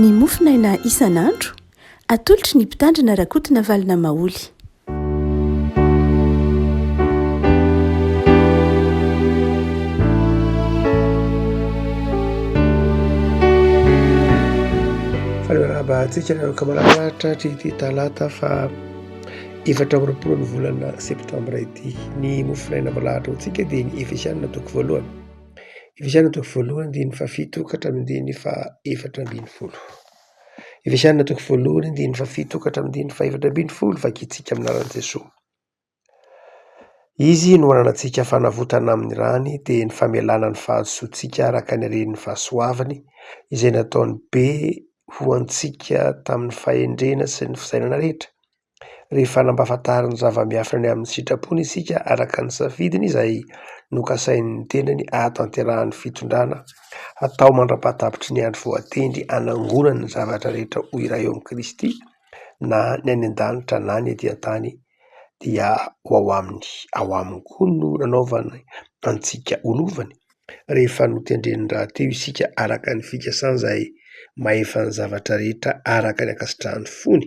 Ny mofonaina isan'andro, atolotry ny Mpitandrina Rakotonavalona Maholy. Faly miarahaba antsika nareo kamarady tratry ity talata fa 24 ny volana septambra ity. Ny mofonaina voalahatra ho antsika dia ny Efesianina toko voalohany. Efesianina toko voalohany andininy fahafito ka hatramin'ny andininy faha-14. Efesianina toko voalohany andininy fahafito ka hatramin'ny andininy faha-14, vakintsika amin'ny anaran'i Jesoa. Izy no ananantsika fanavotana amin'ny rany, dia ny famelana ny fahadisoantsika araka ny haren'ny fahasoavany, izay nataony be ho antsika tamin'ny fahendrena sy ny fisainana rehetra. Rehefa nampahafantariny zava-miafina ny amin'ny sitrapony isika araka ny safidiny izay nokasain'ny tenany hahatanterahan'ny fitondrana hatao mandra-pahatapitry ny andro voatendry hanangonany ny zavatra rehetra ho iray eo amin'i Kristy na ny any an-danitra na ny ety an-tany dia ho ao aminy. Ao aminy koa no nanaovany antsika ho lovany rehefa notendreny rahateo isika araka ny fikasany izay mahefa ny zavatra rehetra araka ny ankasitrahan'ny fony,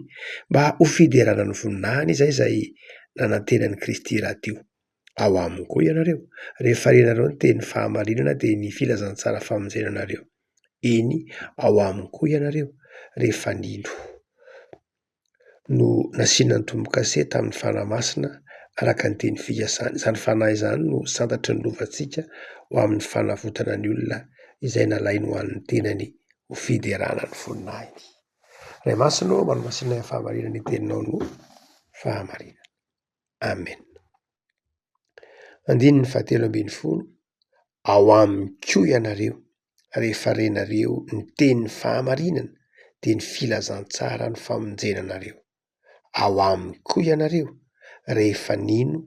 mba ho fiderana ny voninahiny izay izay nanantenan'i Kristy rahateo. Ao aminy koa ianareo, rehefa renareo ny tenin'ny fahamarinana dia ny filazantsara famonjena anareo. Eny, ao aminy koa ianareo, rehefa nino. no nasiana ny tombo-kase tamin'ny Fanahy Masina araka ny teny fikasany. Izany Fanahy izany no santatry ny lovantsika ho amin'ny fanavotana ny olona izay nalainy ho an'ny tenany ho fiderana ny voninahiny. Ray Masina ô, manomasina ny fahamarinana ny teninao no fahamarinana. Amen. Andininy fahatelo ambin'ny folo, Ao aminy koa ianareo, rehefa renareo ny tenin'ny fahamarinana, dia ny filazantsara ny famonjena anareo. Ao aminy koa ianareo, rehefa nino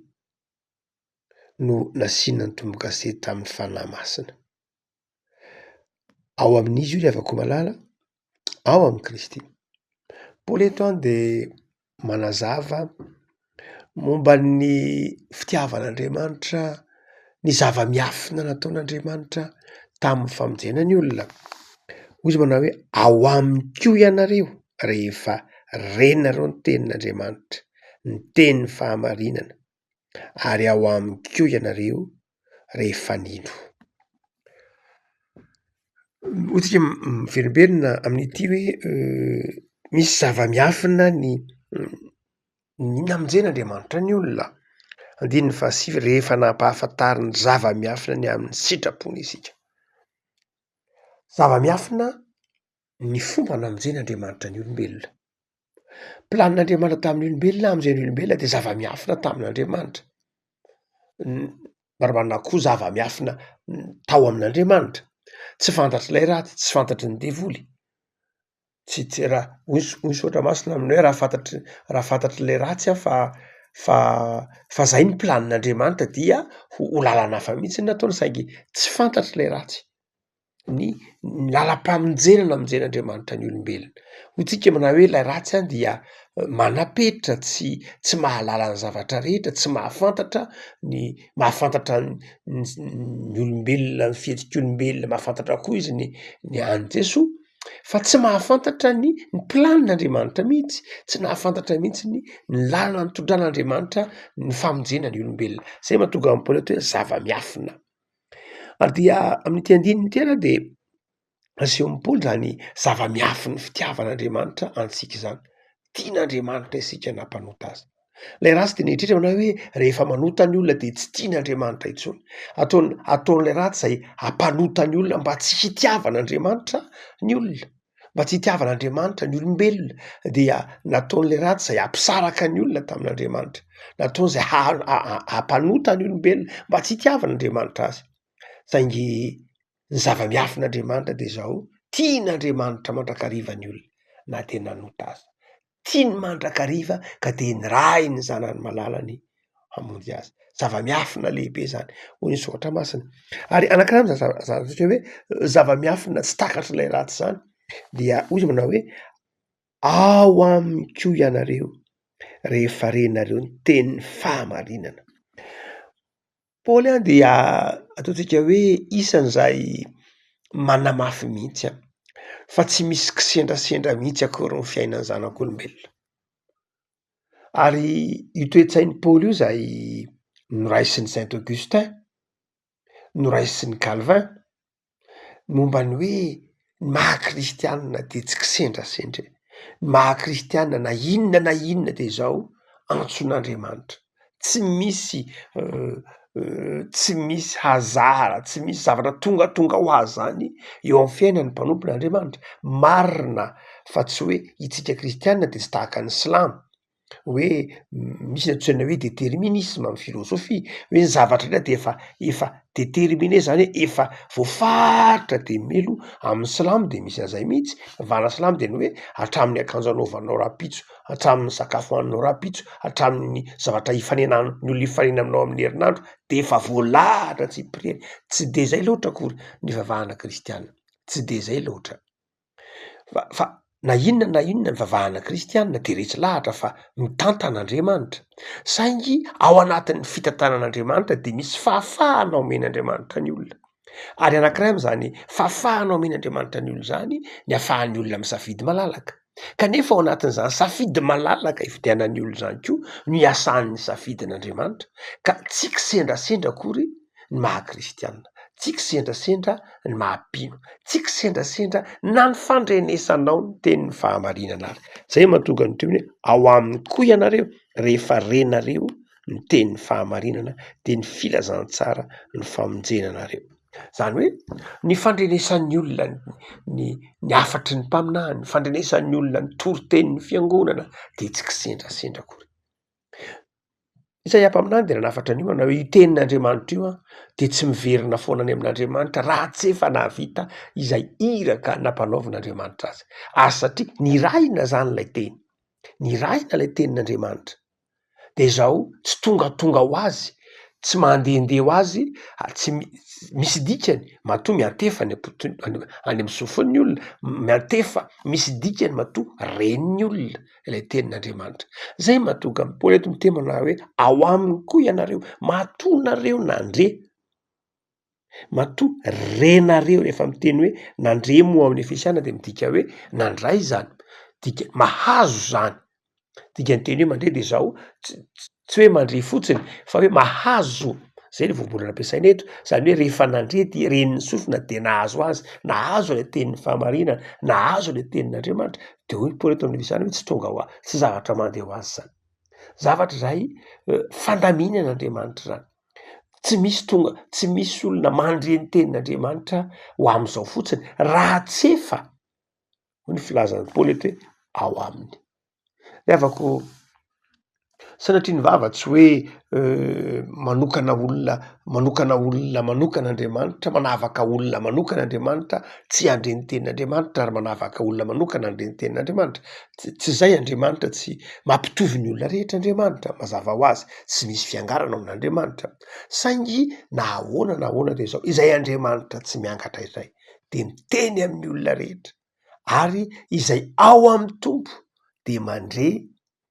no nasiana ny tombo-kase tamin'ny Fanahy Masina. Ao amin'izy io ry havako malala, ao amin'i Kristy. Paoly eto an dia manazava momba ny fitiavan'Andriamanitra, ny zava-miafina nataon'Andriamanitra tamin'ny famonjena ny olona. Hoy izy manao hoe ao aminy koa ianareo rehefa renareo ny tenin'Andriamanitra, ny tenin'ny fahamarinana, ary ao aminy koa ianareo rehefa nino. Hoy tsika miverimberina amin'ity hoe misy zava-miafina ny ny namonjen'Andriamanitra ny olona. Andininy fahasivy, rehefa nampahafantariny zava-miafina ny amin'ny sitrapony isika. Zava-miafina ny fomba namonjen'Andriamanitra ny olombelona. Planin'Andriamanitra tamin'ny olombelona hamonjena ny olombelona dia zava-miafina tamin'Andriamanitra, marimarina koa zava-miafina tao amin'Andriamanitra, tsy fantatr'ilay ratsy, tsy fantatry ny devoly, tsy tsy raha hoy hoy ny soratra masina amin'ny hoe raha fantatry raha fantatr'ilay ratsy aho fa fa fa zay ny planin'Andriamanitra dia ho ho lalana hafa mihitsy no nataony saingy tsy fantatr'ilay ratsy. ny ny lalam-pamonjena namonjen'Andriamanitra ny olombelona. Hoy tsika manao hoe ilay ratsy any dia manam-petra, tsy tsy mahalala ny zavatra rehetra, tsy mahafantatra ny mahafantatra ny ny olombelona, ny fihetsik'olombelona, mahafantatra koa izy ny ny an'i Jesoa fa tsy mahafantatra ny ny planin'Andriamanitra mihitsy, tsy nahafantatra mihitsy ny ny lalana nitondran'Andriamanitra ny famonjena ny olombelona. Zay mahatonga an'i Paoly eto hoe zava-miafina. Ary dia amin'ity andininy ity ary dia asehon'i Paoly izany zava-miafin'ny fitiavan'Andriamanitra antsika izany. Tian'Andriamanitra isika na mpanota aza. Ilay ratsy dia nieritreritra manao hoe rehefa manota ny olona dia tsy tian'Andriamanitra intsony. Ataony ataon'ilay ratsy izay hampanota ny olona mba tsy hitiavan'Andriamanitra ny olona. Mba tsy hitiavan'Andriamanitra ny olombelona dia nataon'ilay ratsy izay hampisaraka ny olona tamin'Andriamanitra, nataony izay hampanota ny olombelona mba tsy hitiavan'Andriamanitra azy, saingy ny zava-miafin'Andriamanitra de zao, tian'Andriamanitra mandrakariva ny olona na dia nanota aza. Tiany mandrakariva ka dia nirahiny ny zanany malalany hamonjy azy. Zava-miafina lehibe izany hoy ny soratra masina. Ary anankiray am'zany zavatra hoe zava-miafina tsy takatr'ilay ratsy izany dia hoy izy manao hoe ao aminy koa ianareo rehefa renareo ny tenin'ny fahamarinana. Paoly an dia ataontsika hoe isan'izay manamafy mihitsy an. Fa tsy misy kisendrasendra mihitsy akory ny fiainan'ny zanak'olombelona. Ary io toe-tsain'i Paoly io izay noraisin'i Saint Augustin, noraisin'i Calvin, momba ny hoe ny maha kristianina dia tsy kisendrasendra e, ny maha kristianina na inona na inona de izao antson'Andriamanitra, tsy misy tsy misy hasard, tsy misy zavatra tongatonga ho azy zany eo amin'ny fiainan'ny mpanompon'Andriamanitra, marina fa tsy hoe itsika kristianina de tsy tahaka ny silamo, hoe misy ny antsoina hoe déterminisme amy filôzôfia, hoe ny zavatra rehetra de efa efa déterminé zany hoe efa voafaritra de mino amin'ny silamo de misy an'izay mihitsy, fivavahana silamo de ny hoe hatramin'ny akanjo anaovanao rahampitso, hatramin'ny sakafo hohaninao rahampitso, hatramin'ny zavatra ifanena- ny olona hifanena aminao amin'ny herinandro de efa voalahatra antsipiriany, tsy de zay loatra akory ny fivavahana kristiana, tsy de zay loatra. Fa fa na inona na inona nivavahana kristianina de resy lahatra fa mitantana Andriamanitra, saingy ao anatin'ny fitantanan'Andriamanitra de misy fahafahana omen'Andriamanitra ny olona, ary anankiray am'zany fahafahana omen'Andriamanitra ny olona zany ny ahafahan'ny olona misafidy malalaka, kanefa ao anatin'izany safidy malalaka ifidianan'ny olona zany koa no iasan'ny safidin'Andriamanitra, ka tsy kisendrasendra akory ny maha kristianina, tsy kisendrasendra ny maha mpino, tsy kisendrasendra na ny fandrenesanao ny tenin'ny fahamarinana ary. Zay mahatonga ny teny hoe ao aminy koa ianareo rehefa renareo ny tenin'ny fahamarinana dia ny filazantsara ny famonjena anareo. Zany hoe ny fandrenesan'ny olona ny ny hafatry ny mpaminany, ny fandrenesan'ny olona ny toritenin'ny fiangonana dia tsy kisendrasendra akory. Isaia mpaminany dia nanafatra an'io manao hoe io tenin'Andriamanitra io an dia tsy miverina foana any amin'Andriamanitra raha tsy efa nahavita izay iraka nampanaovin'Andriamanitra azy. Ary satria nirahina zany ilay teny, nirahina ilay tenin'Andriamanitra, de zao tsy tongatonga ho azy, tsy mandehandeha ho azy, ary tsy mi- misy dikany matoa miantefa any am-poto- any any amin'ny sofin'ny olona, miantefa misy dikany matoa ren'ny olona. ilay tenin'Andriamanitra. Zay mahatonga an'i Paoly eto miteny manao hoe ao aminy koa ianareo, matoa nareo nandre, matoa renareo, rehefa miteny hoe nandre moa ao amin'ny Efesiana de midika hoe nandray zany, dika mahazo zany, dikan'ny teny hoe mandre de zao tsy tsy hoe mandre fotsiny fa hoe mahazo. Zay ny voambolana ampiasaina eto, zany hoe rehefa nandre dia ren'ny sofina de nahazo azy, nahazo ilay tenin'ny fahamarinana, nahazo ilay tenin'Andriamanitra, de hoy Paoly eto amin'izany hoe tsy tonga ho a-, tsy zavatra mandeha ho azy zany, zavatra izay fandaminan'Andriamanitra zany, tsy misy tonga, tsy misy olona mandre ny tenin'Andriamanitra ho am'izao fotsiny raha tsy efa hoy ny filazan'i Paoly eto hoe ao aminy. Ry havako, sanatria ny vava tsy hoe manokana olona manokana olona manokana Andriamanitra, manavaka olona manokana Andriamanitra, tsy handre ny tenin'Andriamanitra ary manavaka olona manokana handre ny tenin'Andriamanitra. Tsy tsy zay Andriamanitra, tsy mampitovy ny olona rehetra Andriamanitra, mazava ho azy, tsy misy fiangarana ao amin'Andriamanitra, saingy na ahoana na ahoana de zao, izay Andriamanitra tsy miangatra izay de miteny amin'ny olona rehetra ary izay ao amin'ny Tompo de mandre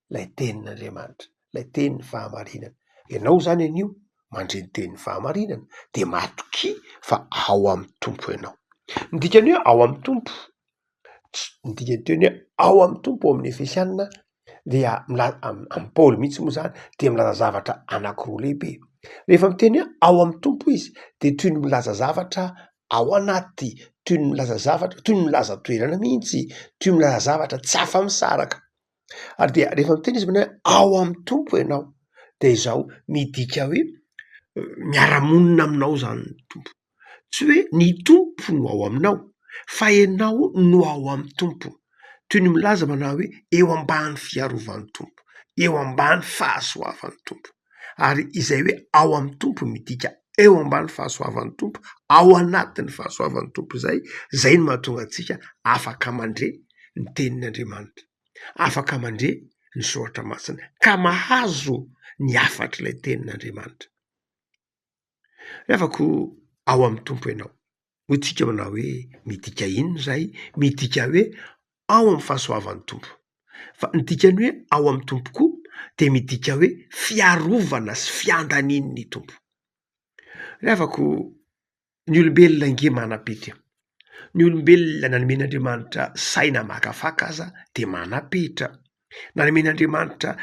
lay tenin'Andriamanitra, lay tenin'ny fahamarinana. Ianao zany anio mandre ny tenin'ny fahamarinana de matokia fa ao amin'ny Tompo ianao. Ny dikan'ny hoe ao amin'ny Tompo, ts- ny dikan'ny teny hoe ao amin'ny Tompo ao amin'ny Efesiana dia mila- am- amin'i Paoly mihitsy moa zany dia milaza zavatra anankiroa lehibe. Rehefa miteny hoe ao amin'ny Tompo izy de toy ny milaza zavatra ao anaty, toy ny milaza zavatra, toy ny milaza toerana mihitsy, toy ny milaza zavatra tsy afa-misaraka. Ary dia rehefa miteny izy manao hoe ao amin'ny Tompo ianao de izao midika hoe miara-monina aminao zany ny Tompo. Tsy hoe ny Tompo no ao aminao fa ianao no ao amin'ny Tompo. Toy ny milaza manao hoe eo ambany fiarovan'ny Tompo, eo ambany fahasoavan'ny Tompo. Ary izay hoe ao amin'ny Tompo midika eo ambany fahasoavan'ny Tompo, ao anatin'ny fahasoavan'ny Tompo izay, zay no mahatonga antsika afaka mandre ny tenin'Andriamanitra, afaka mandre ny soratra masina ka mahazo ny hafatr'ilay tenin'Andriamanitra. Ry havako, ao amin'ny Tompo ianao. Hoy tsika manao hoe midika inona izay? Midika hoe ao amin'ny fahasoavan'ny Tompo. Fa ny dikan'ny hoe ao amin'ny Tompo koa dia midika hoe fiarovana sy fiandanian'ny Tompo. Ry havako, ny olombelona ange manam-pety. Ny olombelona nanomen'Andriamanitra saina makafaka aza de manam-petra, na nomen'Andriamanitra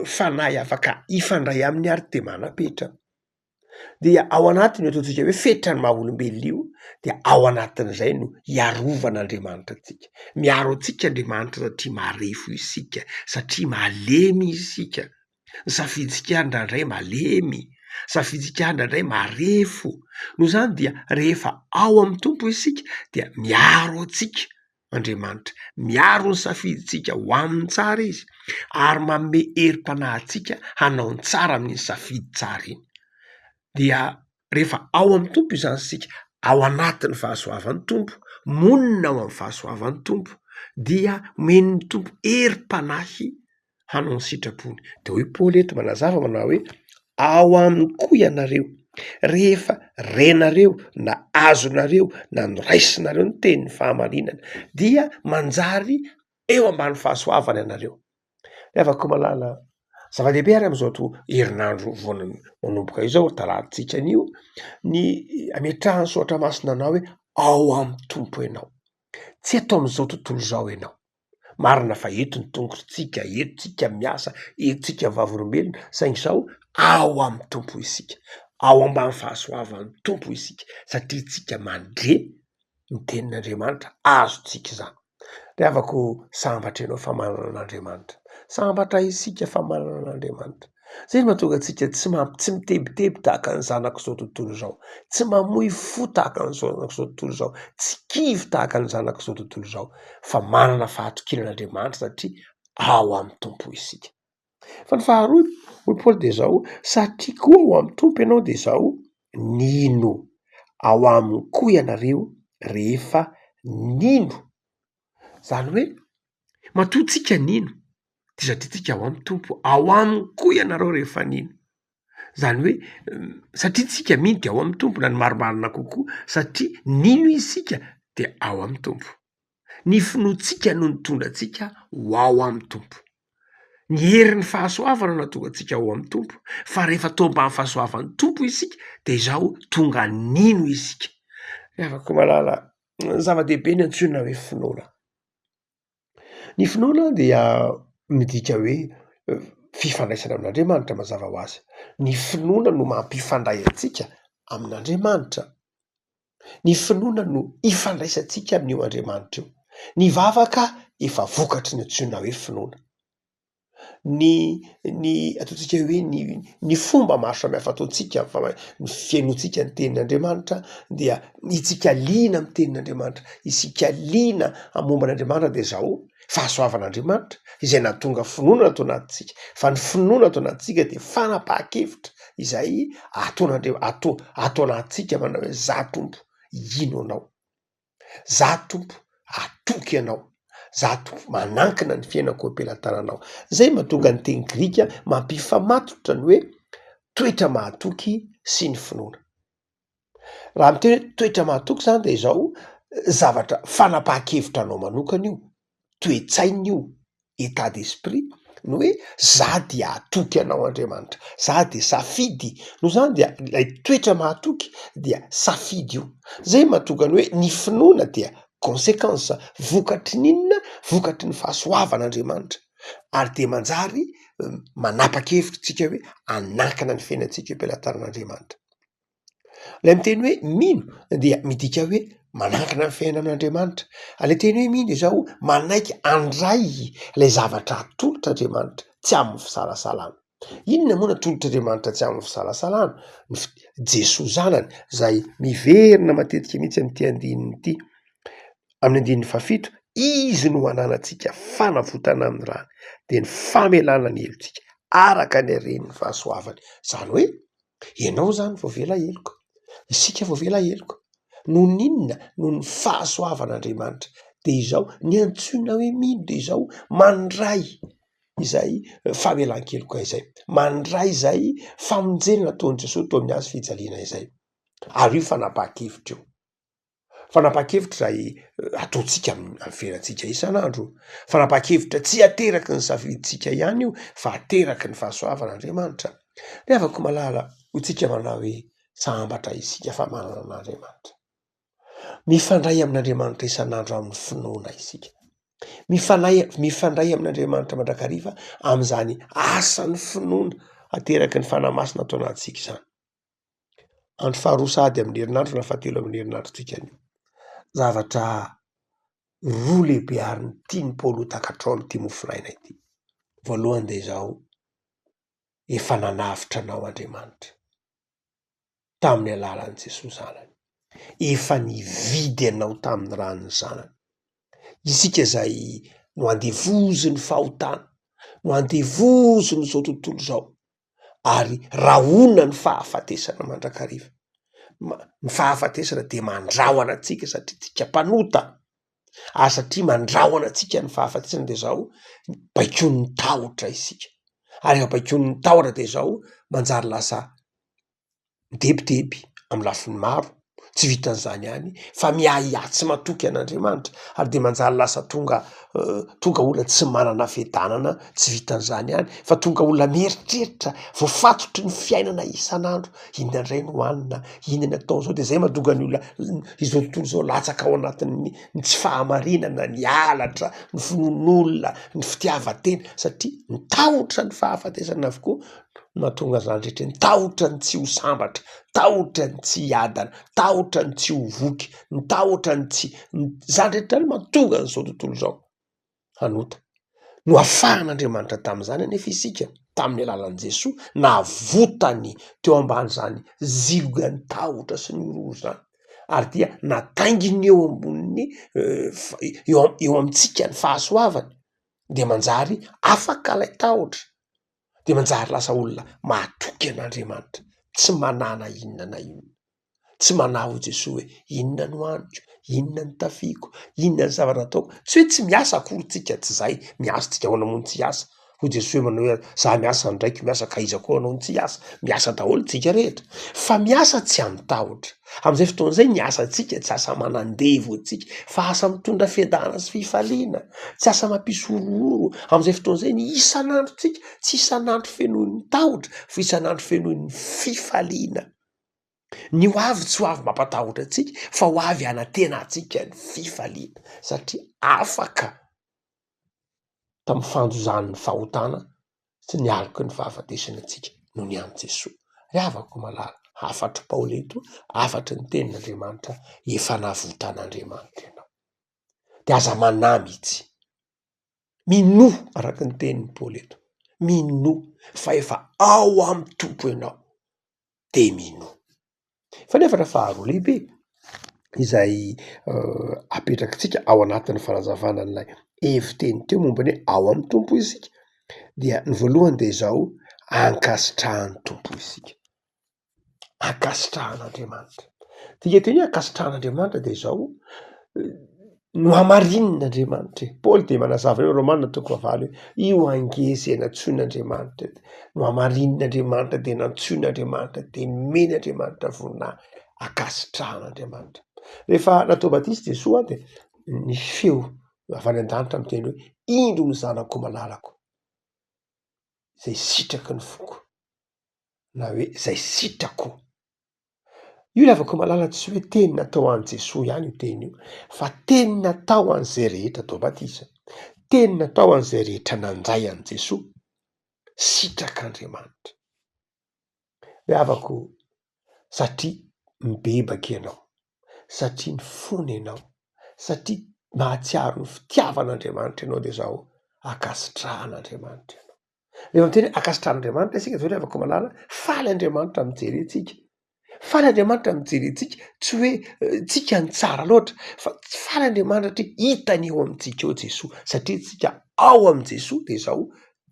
fanahy afaka hifandray aminy ary de manam-petra. Dia ao anatin'io ataontsika hoe fetran'ny maha olombelona io dia ao anatin'izay no hiarovan'Andriamanitra antsika. Miaro antsika Andriamanitra satria marefo isika, satria malemy isika. Ny safidintsika indraindray malemy, safidintsika indraindray marefo, noho izany dia rehefa ao amin'ny Tompo isika dia miaro antsika Andriamanitra, miaro ny safidintsika ho amin'ny tsara izy ary manome herim-panahy antsika hanao ny tsara amin'iny safidy tsara iny, dia rehefa ao amin'ny Tompo izany isika, ao anatin'ny fahasoavan'ny Tompo, monina ao amin'ny fahasoavan'ny Tompo dia omen'ny Tompo herim-panahy hanao ny sitrapony. De hoy Paoly eto manazava manao hoe ao aminy koa ianareo rehefa renareo na azonareo na noraisinareo ny tenin'ny fahamarinana dia manjary eo ambany fahasoavana ianareo. Ry havako malala, zava-dehibe ary amin'izao to herinandro vao manomboka izao, talatantsika anio, ny ametrahan'ny soratra masina anao hoe ao amin'ny Tompo ianao, tsy eto amin'izao tontolo izao ianao. Marina fa eto ny tongotritsika, eto tsika miasa, eto tsika vavolombelona, saingy izao ao amin'ny Tompo isika, ao ambany fahasoavan'ny Tompo isika satria tsika mandre ny tenin'Andriamanitra, azontsika izany. Ry havako, sambatra ianao fa manana an'Andriamanitra, sambatra isika fa manana an'Andriamanitra. Zay no mahatonga antsika tsy tsy mitebiteby tahaka ny zanak'izao tontolo izao, tsy mamoy fo tahaka ny zanak'izao tontolo izao, tsy kivy tahaka ny zanak'izao tontolo izao fa manana fahatokiana an'Andriamanitra satria ao amin'ny Tompo isika. Fa ny faharoa hoy Paoly de zao, satria koa ao amin'ny Tompo ianao de zao, nino ao aminy koa ianareo rehefa nino. Zany hoe matoa tsika nino de satria tsika ao amin'ny Tompo, ao aminy koa ianareo rehefa nino, zany hoe satria tsika mino de ao amin'ny Tompo na ny marimarina kokoa satria nino isika de ao amin'ny Tompo, ny finoantsika no nitondra antsika ho ao amin'ny Tompo, ny herin'ny fahasoavana no nahatonga antsika ho ao amin'ny Tompo, fa rehefa tao ambany fahasoavan'ny Tompo isika de izao tonga nino isika, ry havako malala, zava-dehibe ny antsoina hoe finoana. Ny finoana dia midika hoe fifandraisana amin'Andriamanitra mazava ho azy. Ny finoana no mampifandray antsika amin'Andriamanitra. Ny finoana no ifandraisantsika amin'io Andriamanitra io. Ny vavaka efa vokatry ny antsoina hoe finoana. Ny ny ataontsika hoe ny ny fomba maro samihafa ataontsika fa ny fihainoantsika ny tenin'Andriamanitra dia isika liana amin'ny tenin'Andriamanitra, isika liana amin'ny momba an'Andriamanitra de zao, fahasoavan'Andriamanitra izay nahatonga finoana ato anatintsika, fa ny finoana ato anatintsika de fanapahan-kevitra izay ataon'Andria- ato ato anatintsika manao hoe za Tompo hino anao. Za Tompo hatoky Anao, za Tompo manankina ny fiainako eo am-pelatananao. Zay mahatonga ny teny grika mampifamatotra ny hoe toetra mahatoky sy ny finoana. Raha miteny hoe toetra mahatoky zany de izao zavatra fanapahan-kevitra anao manokana io, toe-tsaina io, état d'esprit, ny hoe za dia hatoky anao Andriamanitra, za dia safidy, noho izany dia ilay toetra mahatoky dia safidy io, zay mahatonga ny hoe ny finoana dia consequence, vokatry ny inona? Vokatry ny fahasoavan'Andriamanitra, ary dia manjary manapa-kevitra tsika hoe hanankina ny fiainantsika eo am-pelatanan'Andriamanitra. Ilay miteny hoe mino dia midika hoe manankina ny fiainana amin'Andriamanitra. Ary ilay teny hoe mino dia izao, manaiky handray ilay zavatra atolotr'Andriamanitra tsy amin'ny fisalasalana. Inona moa no atolotr'Andriamanitra tsy amin'ny fisalasalana? Ny fi- Jesoa Zanany izay miverina matetika mihitsy amin'ity andininy ity, amin'ny andininy fahafito, Izy no ananantsika fanavotana amin'ny rany, dia ny famelana ny helotsika araka ny haren'ny fahasoavany. Izany hoe Ianao izany voavela heloka, isika voavela heloka. Noho ny inona? Noho ny fahasoavan'Andriamanitra. Dia izao, ny antsoina hoe mino dia izao, mandray izay famelan-keloka izay, mandray izay famonjena nataon'i Jesoa teo amin'ny hazo fijaliana izay. Ary io fanapahan-kevitra io. Fanapahan-kevitra izay ataontsika amin'ny fiainantsika isan'andro. Fanapahan-kevitra tsy ateraky ny safidintsika ihany io fa ateraky ny fahasoavan'Andriamanitra. Ry havako malala, hoy tsika manao hoe sambatra isika fa manana an'Andriamanitra. Mifandray amin'Andriamanitra isan'andro amin'ny finoana isika. Mifanay, mifandray amin'Andriamanitra mandrakariva amin'izany asan'ny finoana ateraky ny Fanahy Masina ato anatintsika izany. Andro faharoa sahady amin'ny herinandro na fahatelo amin'ny herinandrontsika anio. Zavatra roa lehibe ary ny tian'i Paoly ho takatrao amin'ity mofonaina ity. Voalohany dia izao, efa nanavotra anao Andriamanitra. tamin'ny alalan'i Jesoa Zanany. Efa nividy anao tamin'ny ran'ny Zanany. Isika izay no andevozin'ny fahotana, no andevozin'izao tontolo izao, ary rahonan'ny fahafatesana mandrakariva. Ny fahafatesana dia mandrahona antsika satria tsika mpanota, ary satria mandrahona antsika ny fahafatesana dia izao, baikoin'ny tahotra isika, ary rehefa baikoin'ny tahotra dia izao, manjary lasa midebideby amin'ny lafiny maro, tsy vitan'izany ihany fa miahiahy tsy matoky an'Andriamanitra ary de manjary lasa tonga tonga olona tsy manana fiadanana, tsy vitan'izany ihany fa tonga olona mieritreritra, voafatotry ny fiainana isan'andro, inona indray no hohanina, inona ny atao zao, de zay mahatonga ny olona izao tontolo izao latsaka ao anatin'ny ny tsy fahamarinana, ny halatra, ny vonoan'olona, ny fitiavan-tena satria ny tahotra ny fahafatesana avokoa no mahatonga an'izany rehetra, ny tahotra ny tsy ho sambatra, tahotra ny tsy hiadana, tahotra ny tsy ho voky, ny tahotra ny tsy, zany rehetra zany mahatonga an'izao tontolo izao hanota. Nohafahan'Andriamanitra tamin'izany anefa isika tamin'ny alalan'i Jesoa, navotany teo amban'izany ziogan'ny tahotra sy ny horohoro izany ary dia natainginy eo ambonin'ny eo eo amintsika ny fahasoavany de manjary afaka ilay tahotra. de manjary lasa olona mahatoky an'Andriamanitra, tsy manahy na inona na inona, tsy manahy hoy Jesoa hoe inona no haniko, inona no tafiako, inona ny zavatra ataoko, tsy hoe tsy miasa akory tsika, tsy zay, miasa tsika ahoana moa no tsy hiasa, hoy Jesoa hoe manao hoe za miasa ny raiko miasa ka iza koa anao no tsy hiasa, miasa daholo tsika rehetra, fa miasa tsy amin-tahotra, am'zay fotoana zay ny asantsika tsy asa manandevo antsika fa asa mitondra fiadanana sy fifaliana, tsy asa mampisy horohoro, am'zay fotoana zay ny isan'androntsika tsy isan'andro fenoin'ny tahotra fa isan'andro fenoin'ny fifaliana, ny ho avy tsy ho avy mampatahotra antsika fa ho avy hanantenantsika ny fifaliana satria afaka tamin'ny fanjozan'ny fahotana sy ny aloky ny fahafatesana antsika noho ny amin'i Jesoa. Ry havako malala, hafatr'i Paoly eto, hafatry ny tenin'Andriamanitra, efa navotan'Andriamanitra ianao. De aza manahy mihitsy. Minoa araka ny tenin'i Paoly eto, minoa fa efa ao amin'ny Tompo ianao, de minoa. Fa ny hafatra faharoa lehibe izay apetrakitsika ao anatin'ny fanazavana an'ilay hevi-teny teo momba ny hoe ao amin'ny Tompo isika dia ny voalohany dia izao, ankasitrahan'ny Tompo isika, ankasitrahan'Andriamanitra. Dikateny hoe ankasitrahan'Andriamanitra dia izao, Nohamarinin'Andriamanitra e. Paoly dia manazava eo Romana toko fahavalo hoe io ange izay nantsoin'Andriamanitra e, nohamarinin'Andriamanitra dia nantsoin'Andriamanitra dia nomen'Andriamanitra voninahitra, ankasitrahan'Andriamanitra. Rehefa natao batisa Jesoa dia nisy feo avy any an-danitra miteny hoe indro ny zanako malalako izay sitraky ny foko na hoe izay sitrako. Io ry havako malala tsy hoe teny natao ho an'i Jesoa ihany io teny io fa teny natao ho an'izay rehetra atao batisa, teny natao ho an'izay rehetra nandray an'i Jesoa, sitrak'Andriamanitra. Ry havako, satria mibebaka ianao, satria mifona ianao, satria mahatsiaro ny fitiavan'Andriamanitra ianao dia izao ankasitrahan'Andriamanitra ianao. Rehefa miteny hoe ankasitrahan'Andriamanitra isika zao ry havako malala, faly Andriamanitra mijery antsika, faly Andriamanitra mijery antsika, tsy hoe tsika no tsara loatra fa faly Andriamanitra satria hitany eo amintsika eo Jesoa, satria tsika ao amin'i Jesoa de zao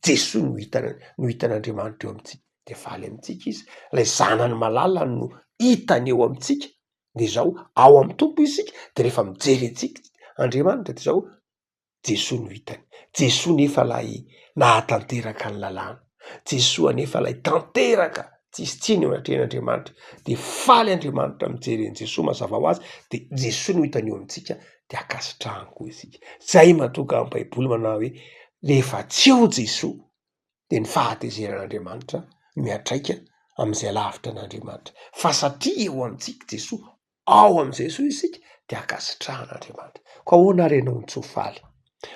Jesoa no hitany no hitan'Andriamanitra eo amintsika de faly amintsika izy, lay zanany malalany no hitany eo amintsika de zao ao amin'ny Tompo isika de rehefa mijery antsika Andriamanitra de zao Jesoa no hitany. Jesoa nefa ilay nahatanteraka ny lalàna. Jesoa anefa ilay tanteraka, tsisy tsiny eo anatrehan'Andriamanitra. De faly Andriamanitra mijery an'i Jesoa mazava ho azy, de Jesoa no hitany eo amintsika, de ankasitrahany koa isika. Zay mahatonga ny baiboly manao hoe rehefa tsy eo Jesoa de ny fahatezeran'Andriamanitra no miantraika amin'izay lavitra an'Andriamanitra. Fa satria eo amintsika Jesoa. Ao amin'i Jesoa isika dia ankasitrahan'Andriamanitra. Koa ahoana ary ianao no tsy ho faly?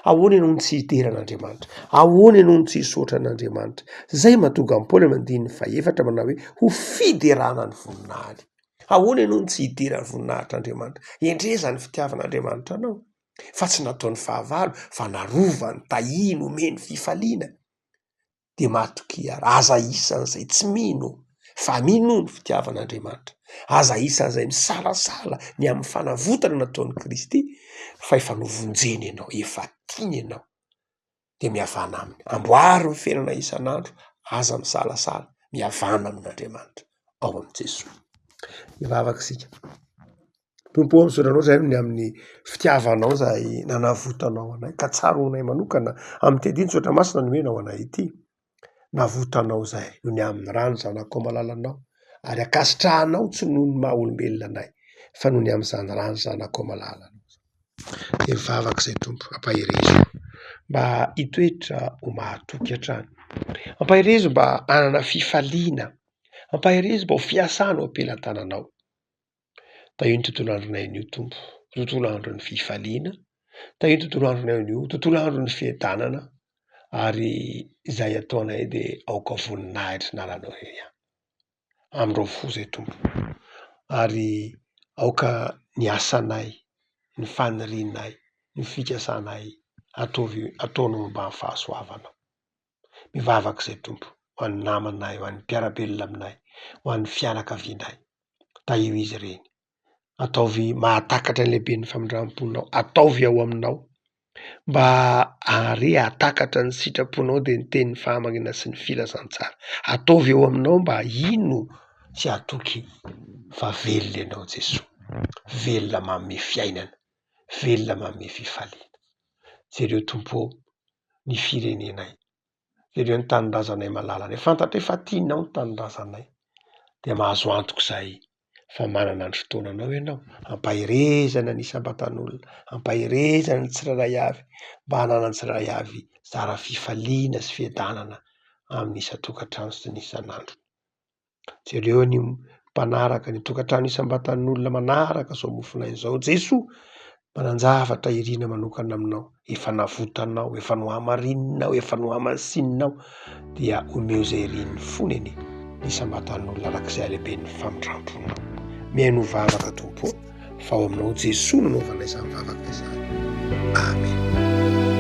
Ahoana ianao no tsy hidera an'Andriamanitra? Ahoana ianao no tsy hisaotra an'Andriamanitra? Izay mahatonga an'i Paoly amin'ny andininy fahefatra manao hoe ho fiderana ny voninahiny. Ahoana ianao no tsy hidera ny voninahitr'Andriamanitra? Endrey izany fitiavan'Andriamanitra anao fa tsy nataony fahavalo fa narovany, tahiny, omeny fifaliana. Dia matokia ary, aza isan'izay tsy mino fa minoa ny fitiavan'Andriamanitra. Aza isan'izay misalasala ny amin'ny fanavotana nataon'i Kristy fa efa novonjeny ianao, efa tiany ianao. Dia mihavana aminy, amboary ny fiainana isan'andro, aza misalasala, mihavana amin'Andriamanitra ao amin'i Jesoa. Hivavaka isika. Tompo ô, misaotra anao izahay ny amin'ny fitiavanao izay nanavotanao anay ka tsaroanay manokana amin'ity andinin-tsoratra masina nomenao anay ity. Navotanao izahay noho ny amin'ny ràn'ny Zanakao malalanao ary ankasitrahanao tsy noho ny maha olombelona anay fa noho ny amin'izany ràn'ny Zanakao malalanao. Dia mivavaka izay Tompo, ampaherezo mba hitoetra ho mahatoky hatrany, ampaherezo mba hanana fifaliana, ampaherezo mba ho fiasana ao am-pelatananao. Tahio ny tontolo andronay anio Tompo, tontolo andron'ny fifaliana, tahio ny tontolo andronay anio, tontolo andron'ny fiadanana ary izay ataonay dia aoka ho voninahitry ny anaranao irery ihany. Amindrao fo izay Tompo ary aoka ny asanay, ny fanirianay, ny fikasanay ataovy ataonao ambany fahasoavanao. Mivavaka izay Tompo ho an'ny namanay, ho an'ny mpiara-belona aminay, ho an'ny fianakavianay. Tahio izy ireny. Ataovy mahatakatra ny lehiben'ny famindram-ponao, ataovy ao aminao mba hahare hahatakatra ny sitraponao dia ny tenin'ny fahamarinana sy ny filazantsara. Ataovy ao aminao mba hino sy hatoky fa velona ianao Jesoa, velona manome fiainana, velona manome fifaliana. Jereo Tompo ô ny firenenay, jereo ny tanindrazanay malalanay, fantatray fa tianao ny tanindrazanay, dia mahazo antoka izahay fa manana ny fotoananao ianao, ampaherezana ny isam-batan'olona, ampaherezana ny tsirairay avy mba hananan'ny tsirairay avy zara fifaliana sy fiadanana amin'ny isan-tokantrano sy ny isan'andro. Jereo ny mpanaraka ny tokantrano isam-batan'olona manaraka izao mofonay izao. Jesoa, manan-javatra irina manokana aminao, efa navotanao, efa nohamarininao, efa nohamasininao, dia omeo izay irin'ny fony anie ny isam-batan'olona araka izay halehiben'ny famindram-ponao. Mihainoa vavaka Tompo ô, fa ao aminao Jesoa no anaovana izany vavaka izany. Amen.